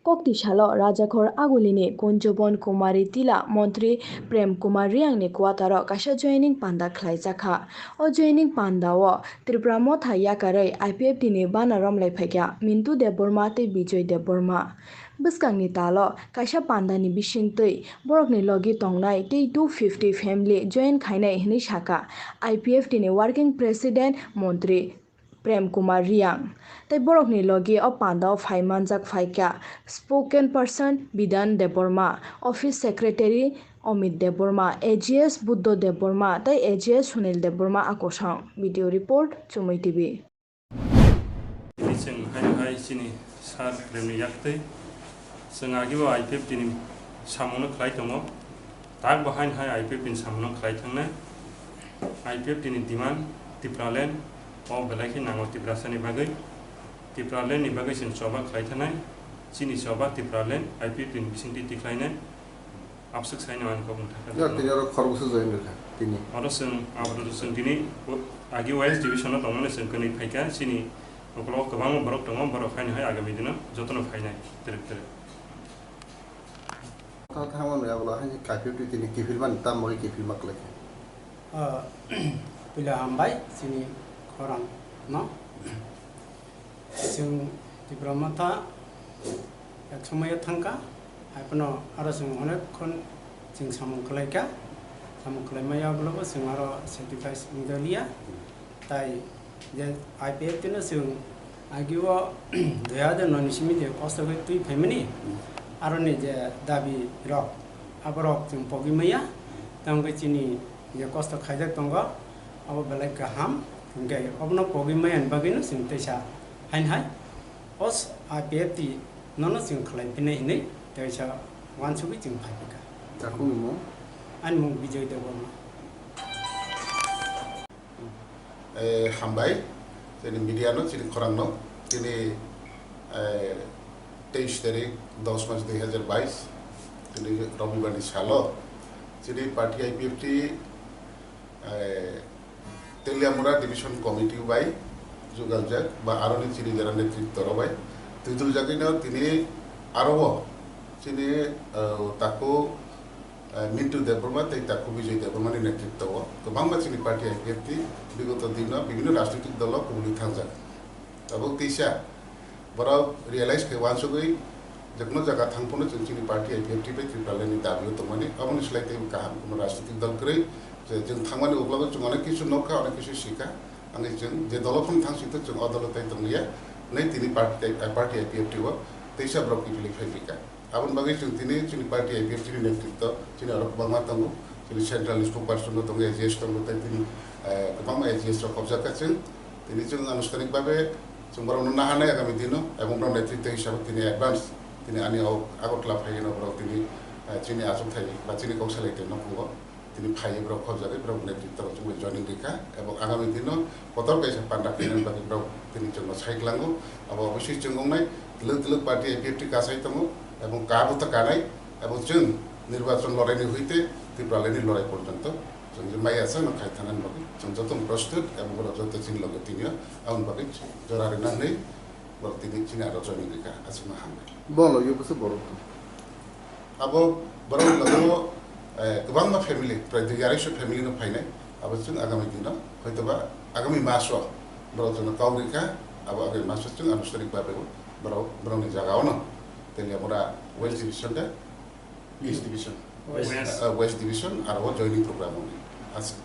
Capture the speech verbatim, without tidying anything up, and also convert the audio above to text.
Kokti salo Rajakhor Agulini Kunjubon Kumari Tila Montri Prem Kumar Riangni kwataro kaisa joining panda khlaijakha. O joining pandao Tipra Motha yakarwi I P F T ni bana romlai phaikha Mintu Debbarma tei Bijoy Debbarma. Bwskangni talo kaisa pandani bisingtwi borokni logi tongnai tei two fifty family join khainai hwnwi sakha I P F T ni working president montri Prem Kumar Riang. Tei borokni logi o pandao phai manjak phaikha spokesperson Bidhan Debbarma, office secretary Amit Debbarma, A G S Buddho Debbarma tei A G S Sunil Debbarma a kosong. Video report, Chumui T V. Tini chwng haino hai chini sir Premni yaktwi chwng agio I P F T ni samungno khlai tongo. Tak bo haino hai I P F T ni samungno khlai thangnai. I P F T ni demand Tipraland o belai khe nango Tiprasani bagwi. Tipraland ni bagwi chwng choba khlai thangnai. Chini choba Tipraland I P F T ni bisingtwi tikhlainai. Abswk saino ani kok wngkha. Ya, tini oro khoroksa join rwkha, tini. Oro chwng, abo chwng tini o-, agi West Division o tongmani chwng kwnwi phaikha, chini ukologo kwbangma borok tongo, borok haino hai agami dino jotono phainai, twrwk twrwk. Ta thangmani abo hai kaiphi twi tini kiphilmani, tamo khe kiphilma kwlaikha. Ah, puila hambai chini khorang no. Chwng Tipra Motha ek somoyo thangkha, haiphano aro chwng onek khon chwng samung khlaikha, samung khlaimaya ulo bo chwng aro sacrifice wngjalia, tai je I P F T no chwng agio dui hajar noi ni simi je kosto khe twi phaimani, aroni je dabi rok, aborok chwng pogwi maya, tamo khe chini je kosto khaijak tongo, abo belai kaham, hwnkhe obono pogwi maya ni bagwino chwng teisa haino hai, os I P F T nono chwng khlai phinai hinwi teisa uansugwi chwng phai phikha. Takhukni mung? Ani mung Bijoy Debbarma. Eh, hambai, chini media no, chini khorang no, chini, eh, teis tarik, dos mas dui hajar bais, chini Robibar ni salo, chini party I P F T, eh, Teliamura Division Committee bai jugaljak ba aroni chini jara netritto rok bai twijlujagwino tini aro o chini, eh, takhuk, eh, Mintu Debbarma tei takhuk Bijoy Debbarma ni netritto o kwbangma chini party I P F T bigoto dino bibhinno rajnitik dolo kubuli thangjak. Tabuk teisa borok realize khe uansugwi je kuno jaga thang phano chwng chini party I P F T bai Tipraland ni dabi o tongmani, aboni slai teibo kaham kuno rajnitik dol kwrwi je chwng thangmani uklogo chwng onek kisu nukha, onek kisu sikha, ani chwng je dolo phano thang sito chwng o dolo tai tongliya, nai tini party, party I P F T o teisa borok kiphilwi phai phika. Aboni bagwi chwng tini chini party I P F T ni netritto chini oro kwbangma tongo, chini central spokesperson bo tongo, A G S tongo, tei tini, eh, kwbangma A G S rok khobjak kha chwng. Tini chwng anushtanik babe chwng borokno naharnai agami dino, ebong borok netritto hisabe tini advance tini ani o Agartala phaiwi no borok tini, eh, chini achukthai ba chini kok salai tei nokho tini phaiwi borok khobjagwi borok netritto rok chwngno joining rikha, ebong agami dino kotor kaisa panda khainani bagwi borok tini chwngno sai kwlango. Abo oboswi chwng wngnai, twlwk twlwk party I P F T kasai tongo, ebong ka bo ta kanai, ebong chwng nirbachon loraini huite Tipralandni lorai porjonto chwng je mai asano khai thanani bagwi chwng joto prostut, ebong borok joto chini loge tinio aboni bagwi jora rwna hwnwi borok tini chini aro joining rikha, aswkno hambai. Bo logi bwswk borok tong? Abo borok logo, eh, kwbangma family, prai dui arai so family no phainai. Abo chwng agami dino, hoitoba agami maso borok jono kau rikha, abo agami maso chwng anushtanik babe borok, borokni jaga ono Teliamura West Division de, East Division, West. Eh, West Division aro joining program ono. Aswk.